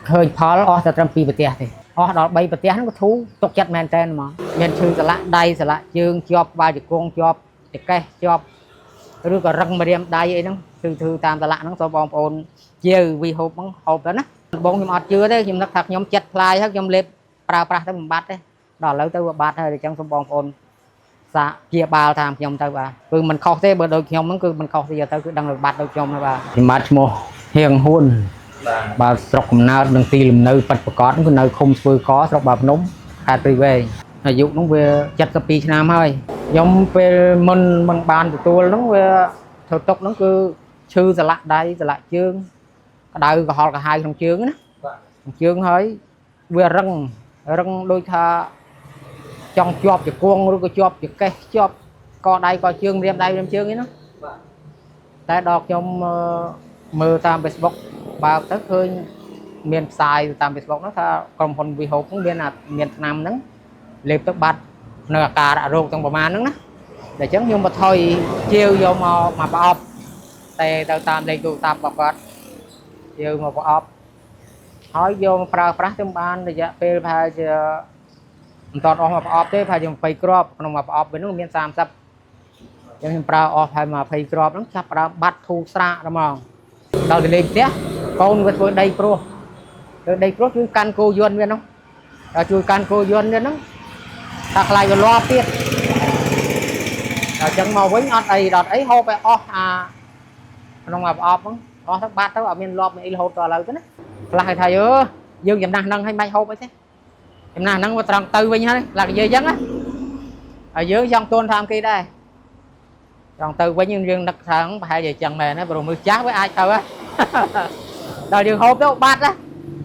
ឃើញផលអស់តែត្រឹម2ប្រទេសទេអស់ដល់3ប្រទេសហ្នឹងក៏ធូរទុកចិត្តមែនតើហ្មងមានឈឺសន្លាក់ដៃសន្លាក់ជើងជាប់ក្បាលជង្គង់ជាប់ចកេះជាប់ឬក៏រឹងម្រាមដៃអីហ្នឹងឈឺធឺតាមសន្លាក់ហ្នឹងសូមបងប្អូនជាវវីហូបហ្នឹងហូបទៅណាបងខ្ញុំអត់ជឿទេខ្ញុំនឹកថាខ្ញុំចិត្តផ្លាយហើយខ្ញុំលេបប្រើប្រាស់ទៅបំបត្តិទេដល់ឥឡូវទៅវាបាត់ហើយអញ្ចឹងសូមបងប្អូនសាកជាបាលតាមខ្ញុំទៅបាទគឺមិនខុសទេបើដូចខ្ញុំហ្នឹងគឺមិនខុសទេទៅគឺដឹងតែបាត់ដូចខ្ញុំហើយបាទខ្ញុំបាទឈ្មោះហៀងហ៊ួន បាទ បាទស្រុកកំណើតនិងទីលំនៅពិតប្រាកដគឺនៅឃុំស្ពឺកស្រុកបាភ្នំខេត្តព្រៃវែងអាយុនោះវា72ឆ្នាំហើយខ្ញុំពេលមុនមិនបានទទួលហ្នឹងវាធ្វើទុកហ្នឹងគឺឈឺសន្លាក់ដៃសន្លាក់ជើងក្តៅក្រហល់ក្រហាយក្នុងជើងណា បាទ ក្នុងជើងហើយវារឹងរឹងដូចថាចង់ជាប់ជង្គង់ឬក៏ជាប់ចង្កេះជាប់កដៃកជើងរៀមដៃរៀមជើងឯណា បាទ តែដល់ខ្ញុំមើលតាម Facebook បើកទៅឃើញមានផ្សាយតាម Facebook ហ្នឹងថាក្រុមហ៊ុន V Hope ហ្នឹងមានអាមានថ្នាំហ្នឹងលេបទៅបាត់នៅអាការៈរោគទាំងប្រមាណហ្នឹងណាតែអញ្ចឹងខ្ញុំបន្ថយជាវយកមកមកប្រអប់តែទៅតាមលេខទូរស័ព្ទរបស់គាត់ជាវមកប្រអប់ហើយយកមកប្រើប្រាស់ទៅបានរយៈពេលប្រហែលជាមិនតន់អស់មកប្រអប់ទេប្រហែលជា20គ្រាប់ក្នុងមួយប្រអប់វិញនោះមាន30អញ្ចឹងខ្ញុំប្រើអស់ប្រហែល20គ្រាប់ហ្នឹងចាប់ផ្ដើមបាត់ធូរស្រាកដល់ហ្មងដល់ទៅលេងផ្ទះកូនវាធ្វើដីព្រោះធ្វើដីព្រោះជួយកាន់គោយន្តវាហ្នឹងដល់ជួយកាន់គោយន្តវាហ្នឹងថាខ្លាយវាលាប់ទៀតដល់អញ្ចឹងមកវិញអត់អីដល់អីហូបឲ្យអស់អាក្នុងមួយប្រអប់ហ្នឹងអស់ទៅបាត់ទៅអត់មានលាប់មានអីរហូតដល់ឥឡូវទៅណាខ្លះគេថាយើយើងចំណាស់ហ្នឹងឲ្យមិនហូបអីទេចំណាស់ហ្នឹងវាត្រង់ទៅវិញហើយខ្លះនិយាយអញ្ចឹងណាហើយយើងចង់ទន់តាមគេដែរ ចង់ទៅវិញយើងនឹកថាប្រហែលជាចឹងមែនណាព្រោះមើលចាស់វាអាចទៅហ៎ ដល់យើងហូបទៅបាត់ណា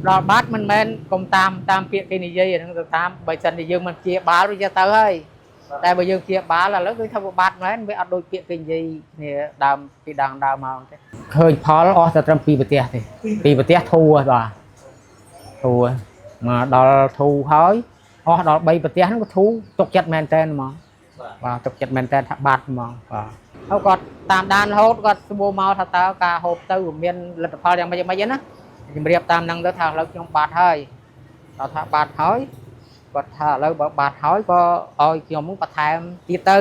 ដល់បាត់មិនមែនកុំតាមតាមពាក្យគេនិយាយអាហ្នឹងទៅតាមបើសិនជាយើងមិនជាបាលវាទៅហើយតែបើយើងជាបាលឥឡូវគឺថាវាបាត់មែនវាអត់ដូចពាក្យគេនិយាយគ្នាដើមពីដើមដើមមកទេឃើញផលអស់តែត្រឹមពីរប្រទេសទេពីរប្រទេសធូរហ៎បាទធូរមកដល់ធូរហើយអស់ដល់3ប្រទេសហ្នឹងក៏ធូរទុកចិត្តមែនតើហ្មង បាទ បាទទុកចិត្តមែនតើថាបាត់ហ្មងបាទហើយគាត់តាមដានរហូតគាត់សួរមកថាតើការហូបទៅវាមានលទ្ធផលយ៉ាងម៉េចយ៉ាងម៉េចណាជំរាបតាមហ្នឹងទៅថាឥឡូវខ្ញុំបាត់ហើយដល់ថាបាត់ហើយគាត់ថាឥឡូវបើបាត់ហើយក៏ឲ្យខ្ញុំបន្ថែមទៀតទៅ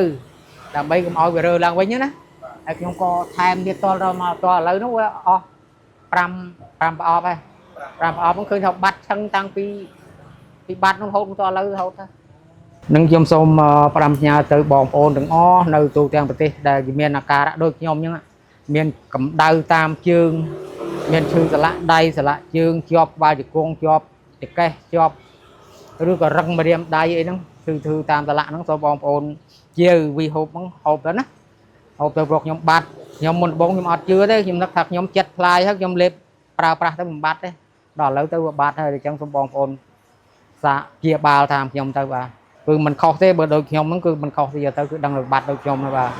ដើម្បីកុំឲ្យវារើឡើងវិញណាហើយខ្ញុំក៏ថែមទៀតតដល់មកតឥឡូវនោះវាអស់5 5ប្រអប់ហើយ5ប្រអប់ហ្នឹងឃើញថាបាត់ឆឹងតាំងពីពីបាត់នោះរហូតមកតឥឡូវរហូតទៅ នឹងខ្ញុំសូមផ្ដាំផ្ញើទៅបងប្អូនទាំងអស់នៅទូទាំងប្រទេសដែលមានអាការៈដូចខ្ញុំអញ្ចឹងមានកម្ដៅតាមជើងមានឈឺសន្លាក់ដៃសន្លាក់ជើងជាប់ក្បាលជង្គង់ជាប់ចង្កេះជាប់ឬក៏រឹងម្រាមដៃអីហ្នឹងឈឺធឺតាមសន្លាក់ហ្នឹងសូមបងប្អូនជាវវីហូបហ្នឹងហូបទៅណាហូបទៅព្រោះខ្ញុំបាត់ខ្ញុំមុនដំបូងខ្ញុំអត់ជឿទេខ្ញុំនឹកថាខ្ញុំចិត្តផ្លាយហើយខ្ញុំលេបប្រើប្រាស់ទៅបំបត្តិទេដល់ឥឡូវទៅវាបាត់ហើយអញ្ចឹងសូមបងប្អូនសាកជាបាលតាមខ្ញុំទៅបាទ គឺមិនខុសទេបើដូចខ្ញុំហ្នឹងគឺមិនខុសទេទៅគឺដឹងតែបាត់ដូចខ្ញុំហើយបាទ